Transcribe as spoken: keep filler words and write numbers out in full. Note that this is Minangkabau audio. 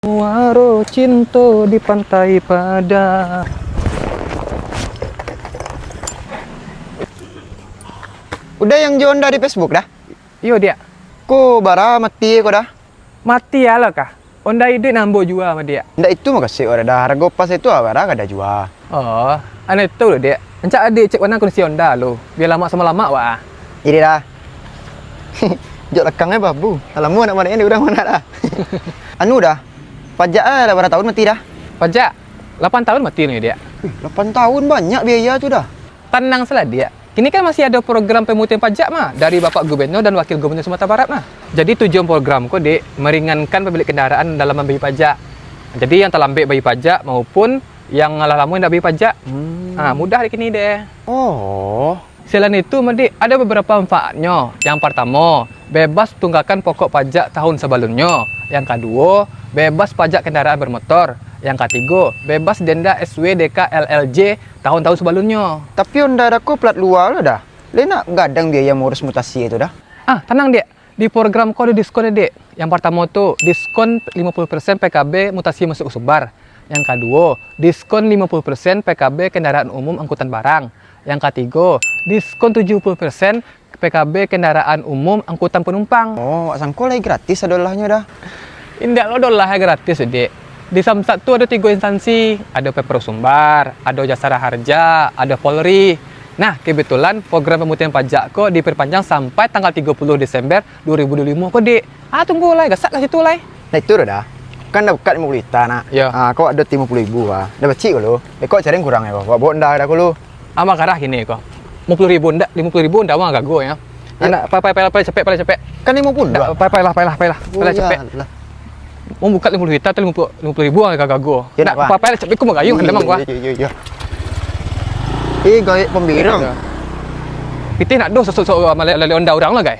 Muaro cinto di Pantai Padang. Udah yang jo Honda di Facebook dah? Iyo, Diak. Ko bara mati ko dah? Mati alah kah? Honda iduik nan ambo jua mah, Diak. Ndak itu makasih ko dah. Hargo pas itu bara ka dah jua. Oh, anu itu lo, Diak. Rancak adiak cek bana kondisi Honda lo. Bia lamak samo lamak wak ah. Iri dah. Jok lakang eh babu. Alamu nak manaik ni urang mana dah? Anu dah. Pajak ah lah bara tahun mati dah? Pajak? Lapan tahun mati ni, Diak. Wih, lapan tahun banyak biaya tu dah. Tanang salah, Diak. Kini kan masih ado program pemutihan pajak mah dari Bapak Gubernur dan Wakil Gubernur Sumatera Barat mah. Jadi tujuan program ko, Diak, meringankan pemilik kendaraan dalam mambayia pajak. Jadi yang talambek bayia pajak maupun yang lah lamo indak bayia pajak. Hmm. Ha, mudah di kini deh. Oh. Selain itu, mah, Diak, ada beberapa manfaatnyo. Yang partamo, bebas tunggakan pokok pajak tahun sabalumnyo. Yang kaduo, bebas pajak kendaraan bermotor. Yang katigo, bebas denda S W D K L L J tahun-tahun sabalumnyo. Tapi Honda dah ko plat lua lo dah. Lai nak gadang biaya maurus mutasi itu dah. Ah, tanang, Diak. Di program ko ado diskon, Diak. Yang partamo tu, diskon limo puluh persen P K B mutasi masuak ke Sumbar. Yang kaduo, diskon limo puluh persen P K B kendaraan umum angkutan barang. Yang katigo, diskon tujuh puluh persen P K B kendaraan umum angkutan penumpang. Oh, wak sangko lai gratis ado lahnyo dah. Indak lo ado lah gratis, Diak. Di Samsat tu ado tigo instansi, ado Pemprov Sumbar, ado Jasara Harja, ado Polri. Nah, kebetulan program pemutihan pajak ko diperpanjang sampai tanggal tigo puluh Desember dua ribu dua puluh limo ko, Diak. Ah, tunggu lai, gasak ka situ lai. Nah, itu dah. Kan dah buka limo puluh juta nak. Yo. Ah, kok ado limo puluh ribu ah. Dah becik ko lo. Eh, kok careng kurang ya, Bang? Wak bawa ndak dah ko lo. Ama karah kini ko. Limo puluh ribu ndak, limo puluh ribu ndak mah gago ya. Ya. Anak, pai, pai, pai, pai, capek, pai, capek. Kan limo puluh Ndak, dah. Pai, pai lah, pai lah, pai lah. Pai lah, Oh, capek. Iyalah. Mau buka limo puluh juta tu limo puluh, limo puluh ribu lah gago. Ya, Ndak, ndak, Bang. Pai, pai lah, capek ko magayo Iya, dalam gua. Iya, iya, iya. Eh, gaek pembirang. Iya. Pitih nak doh sosok-sosok malai-, lalai onda urang lah, gai.